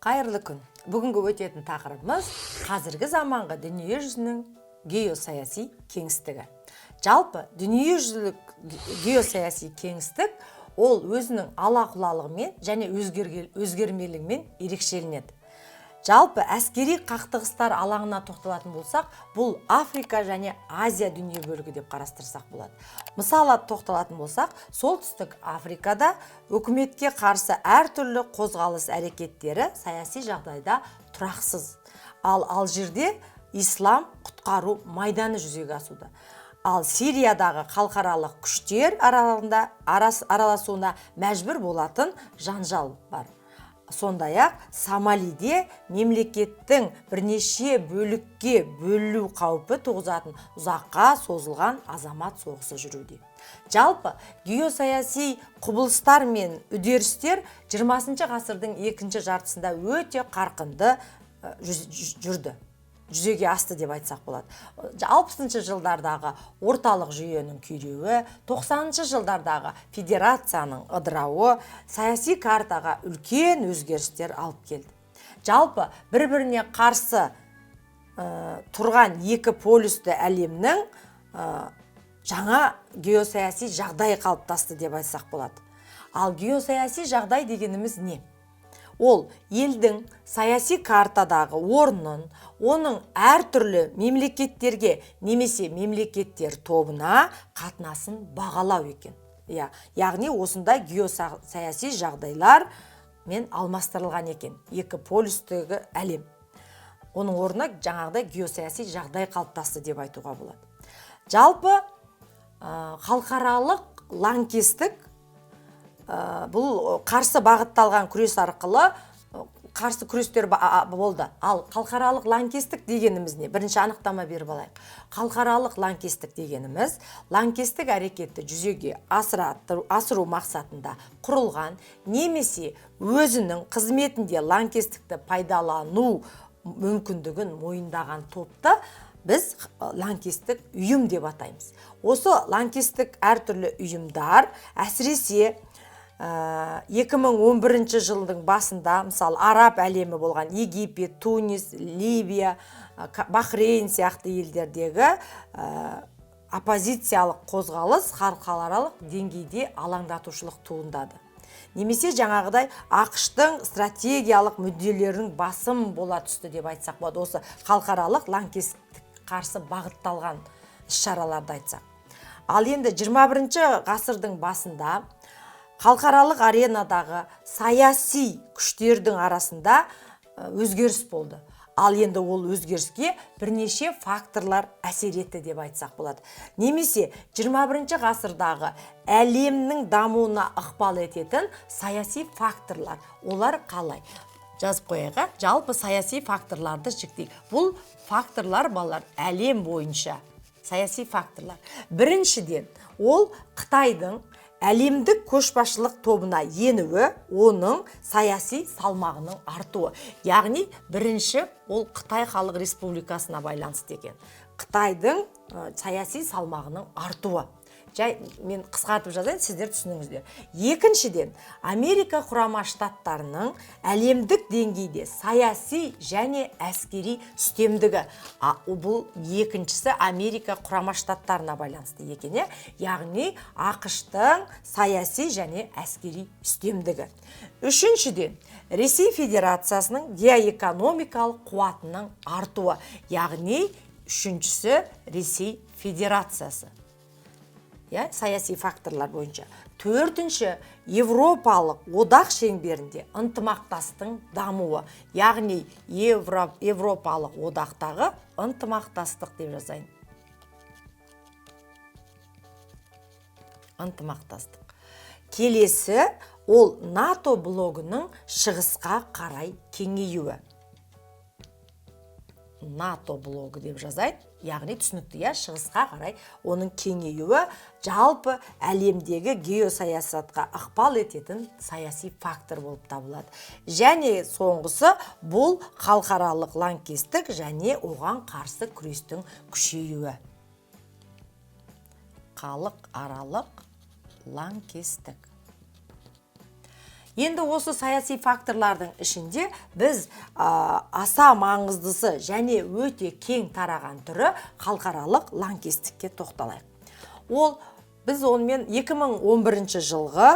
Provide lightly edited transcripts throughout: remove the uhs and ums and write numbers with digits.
Қайырлы күн! Бүгінгі өтетін тақырыбымыз – қазіргі заманғы дүниежүзінің геосаяси кеңістігі. Жалпы, дүниежүзілік геосаяси кеңістік ол өзінің ала-құлалығымен және өзгермелігімен ерекшеленеді. Жалпы, әскери қақтығыстар алаңына тоқталатын болсақ, бұл Африка және Азия дүние бөлігі деп қарастырсақ болады. Мысалы, тоқталатын болсақ, Солтүстік Африкада үкіметке қарсы әртүрлі қозғалыс әрекеттері, саяси жағдайда тұрақсыз. Ал Алжирде ислам құтқару майданы жүзеге асуда. Ал Сириядағы халықаралық күштер аралығында араласуына мәжбүр болатын жанжал бар. Сондай ақ Сомалиде мемлекеттің бірнеше бөлікке бөліну қаупі туғызатын ұзаққа созылған азамат соғысы жүруде. Жалпы, геосаяси құбылыстар мен үдерістер 20 ғасырдың екінші жартысында өте қарқынды жүрді, жүзеге асты деп айтсақ болады. 60-жылдардағы орталық жүйенің күйреуі, 90-жылдардағы федерацияның ыдырауы саяси картаға үлкен өзгерістер алып келді. Жалпы, бір біріне қарсы тұрған екі полюсті әлемнің жаңа геосаяси жағдай қалыптасты деп айтсақ болады. Ал геосаяси жағдай дегеніміз не? Ол елдің саяси картадағы орнын, оның әртүрлі мемлекеттерге немесе мемлекеттер тобына қатынасын бағалау екен. Иә, яғни осындай геосаяси жағдайлар мен алмастырылған екен екі полюстегі әлем. Оның орнына жаңағыдай геосаяси жағдай қалыптасты деп айтуға болады. Жалпы, халықаралық лаңкестік бұл қарсы бағытталған күрес арқылы қарсы күрестер болды. Ал халықаралық лаңкестік дегеніміз не? Бірінші анықтама беріп алайық. Халықаралық лаңкестік дегеніміз – лаңкестік әрекетті жүзеге асыру мақсатында құрылған немесе өзінің қызметінде лаңкестікті пайдалану мүмкіндігін мойындаған топты біз лаңкестік ұйым деп атаймыз. Осы лаңкестік әртүрлі ұйымдар әсіресе 2011 жылдың басында, мысалы, араб әлемі болған Египет, Тунис, Ливия, Бахрейн сияқты елдердегі оппозициялық қозғалыс халықаралық деңгейде алаңдатушылық туындады немесе жаңағыдай АҚШ-тың стратегиялық мүдделерінің басым бола түсті деп айтсақ болады, осы халықаралық лаңкестік қарсы бағытталған іс-шараларды айтсақ. Ал енді 21 ғасырдың басында халықаралық аренадағы саяси күштердің арасында өзгеріс болды. Ал енді ол өзгеріске бірнеше факторлар әсер етті деп айтсақ болады. Немесе 21 ғасырдағы әлемнің дамуына ықпал ететін саяси факторлар, олар қалай? Жазып қояйық, ә? Жалпы, саяси факторларды жіктейік. Бұл факторлар, балалар, әлем бойынша саяси факторлар. Біріншіден, ол Қытайдың әлемдік көшбасшылық тобына енуі, оның саяси салмағының артуы. Яғни бірінші ол Қытай Халық Республикасына байланысты екен, Қытайдың саяси салмағының артуы. Жай мен қысқартып жазайын, сіздер түсініңіздер. Екіншіден, Америка Құрама Штаттарының әлемдік деңгейде саяси және әскери үстемдігі. Бұл екіншісі Америка Құрама Штаттарына байланысты екен, иә? Яғни АҚШ-тың саяси және әскери үстемдігі. Үшіншіден, Ресей Федерациясының геоэкономикалық қуатының артуы. Яғни үшіншісі Ресей Федерациясы, иә, саяси факторлар бойынша. Төртінші, Европалық одақ шеңберінде ынтымақтастың дамуы. Яғни Европалық одақтағы ынтымақтастық деп жазайын, ынтымақтастық. Келесі ол НАТО блогының шығысқа қарай кеңеюі. НАТО блогы деп жазайын, яғни түсінікті, иә? Шығысқа қарай оның кеңеюі жалпы әлемдегі геосаясатқа ықпал ететін саяси фактор болып табылады. Және соңғысы бұл халықаралық лаңкестік және оған қарсы күрестің күшеюі. Халықаралық лаңкестік. Енді осы саяси факторлардың ішінде біз аса маңыздысы және өте кең тараған түрі халықаралық лаңкестікке тоқталайық. Ол біз онымен 2011 жылғы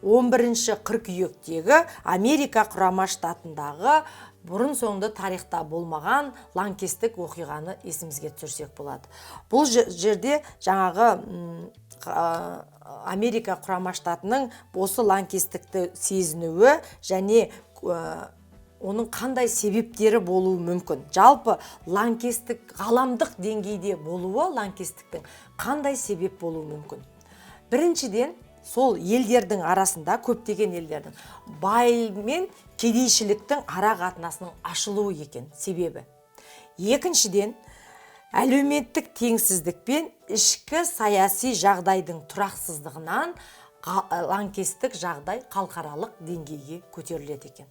11 қыркүйектегі Америка Құрама Штатындағы бұрын соңды тарихта болмаған лаңкестік оқиғаны есімізге түсірсек болады. Бұл жерде жаңағы Америка Құрама Штатының осы лаңкестікті сезінуі және оның қандай себептері болуы мүмкін. Жалпы лаңкестік ғаламдық деңгейде болуы, лаңкестіктің қандай себеп болуы мүмкін? Біріншіден, сол елдердің арасында, көптеген елдердің бай мен кедейшіліктің ара қатынасының ашылуы екен себебі. Екіншіден, әлеуметтік теңсіздік пен ішкі саяси жағдайдың тұрақсыздығынан лаңкестік жағдай халықаралық деңгейге көтеріледі екен.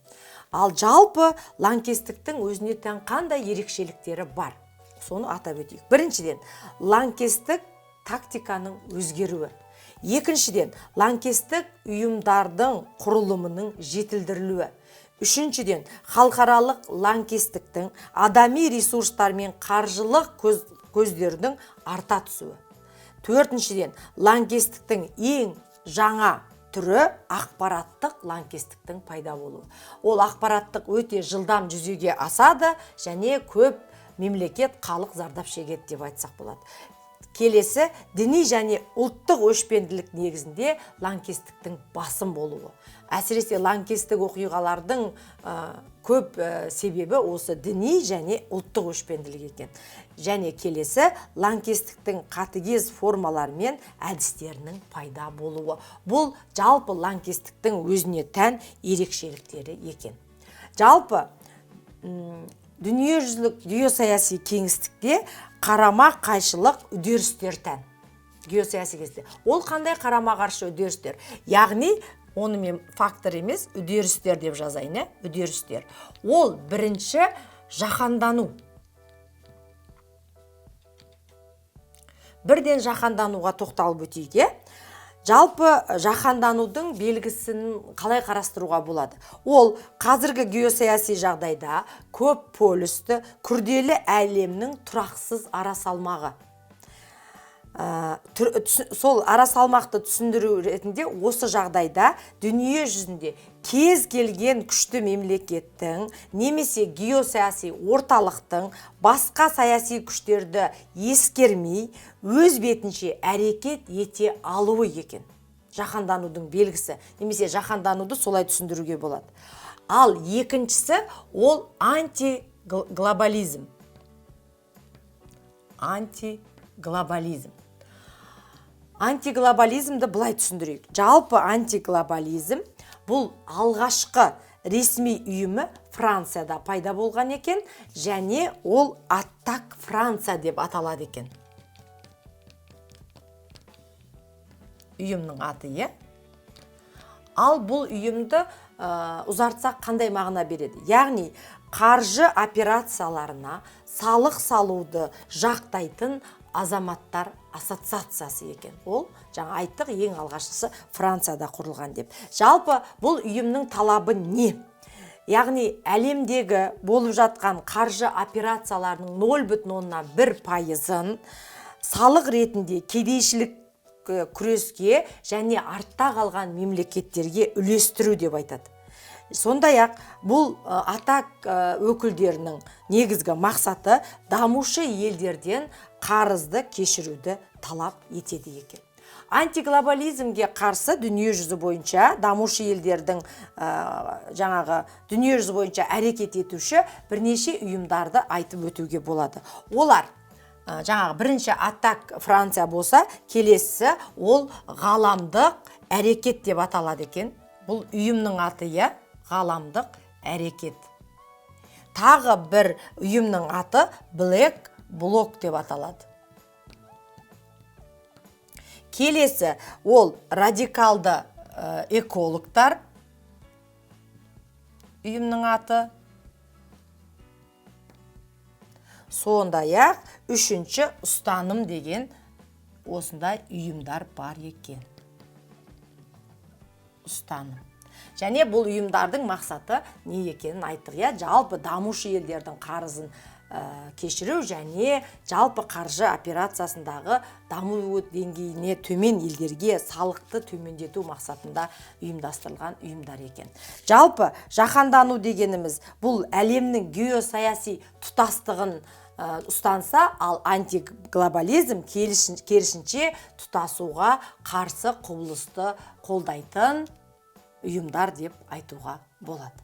Ал жалпы лаңкестіктің өзіне тән қандай ерекшеліктері бар? Соны атап өтейік. Біріншіден, лаңкестік тактиканың өзгеруі. Екіншіден, лаңкестік ұйымдардың құрылымының жетілдірілуі. Үшіншіден, халықаралық лаңкестіктің адами ресурстар мен қаржылық көздердің арта түсуі. Төртіншіден, лаңкестіктің ең жаңа түрі ақпараттық лаңкестіктің пайда болуы. Ол ақпараттық өте жылдам жүзеге асады және көп мемлекет, халық зардап шегеді деп айтсақ болады. Келесі, діни және ұлттық өшпенділік негізінде лаңкестіктің басым болуы. Әсіресе лаңкестік оқиғалардың көп себебі осы діни және ұлттық өшпенділік екен. Және келесі, лаңкестіктің қатыгез формалары мен әдістерінің пайда болуы. Бұл жалпы лаңкестіктің өзіне тән ерекшеліктері екен. Жалпы дүниежүзілік геосаяси кеңістікте қарама-қайшылық үдерістер тән. Геосаяси кеңістікте. Ол қандай қарама-қарсы үдерістер? Яғни, оны мен фактор емес, үдерістер деп жазайын, үдерістер. Ол бірінші жаһандану. Бірден жаһандануға тоқталып өтейік, е? Жалпы жаһанданудың белгісін қалай қарастыруға болады? Ол қазіргі геосаяси жағдайда көп полюсті күрделі әлемнің тұрақсыз арасалмағы. Сол арасалмақты түсіндіру ретінде осы жағдайда дүние жүзінде кез келген күшті мемлекеттің немесе геосаяси орталықтың басқа саяси күштерді ескермей өз бетінше әрекет ете алуы екен. Жаһанданудың белгісі немесе жаһандануды солай түсіндіруге болады. Ал екіншісі ол антиглобализм. Антиглобализм. Антиглобализмді былай түсіндірейік. Жалпы антиглобализм бұл алғашқы ресми ұйымы Францияда пайда болған екен және ол Аттак Франция деп аталады екен. Ұйымның аты, е? Ал бұл ұйымды ұзартсақ қандай мағына береді? Яғни қаржы операцияларына салық салуды жақтайтын азаматтар ассоциациясы екен. Ол, жаңа айттық, ең алғашқысы Францияда құрылған деп. Жалпы бұл ұйымның талабы не? Яғни әлемдегі болып жатқан қаржы операцияларының 0,1%-ын салық ретінде кедейшілік күреске және артта қалған мемлекеттерге үлестіру деп айтады. Сондай-ақ бұл АТАК өкілдерінің негізгі мақсаты дамушы елдерден қарызды кешіруді талап етеді екен. Антиглобализмге қарсы дүниежүзі бойынша дамушы елдердің жаңағы дүниежүзі бойынша әрекет етуші бірнеше ұйымдарды айтып өтуге болады. Олар жаңағы бірінші АТАК Франция болса, келесі ол ғаламдық әрекет деп аталады екен. Бұл ұйымның аты, иә, ғаламдық әрекет. Тағы бір ұйымның аты Black Bloc деп аталады. Келесі ол радикалды экологтар ұйымның аты. Сондай-ақ үшінші ұстаным деген осындай ұйымдар бар екен. ұстаным. Және бұл ұйымдардың мақсаты не екенін айттық, иә, жалпы дамушы елдердің қарызын кешіру және жалпы қаржы операциясындағы даму деңгейіне төмен елдерге салықты төмендету мақсатында ұйымдастырылған ұйымдар екен. Жалпы жаһандану дегеніміз бұл әлемнің геосаяси тұтастығын ұстанса, ал антиглобализм керісінше тұтасуға қарсы құбылысты қолдайтын ұйымдар деп айтуға болады.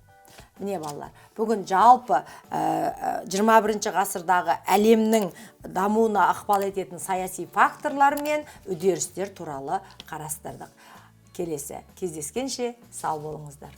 Міне, балалар, бүгін жалпы 21 ғасырдағы әлемнің дамуына ықпал ететін саяси факторлар мен үдерістер туралы қарастырдық. Келесі кездескенше сау болыңыздар.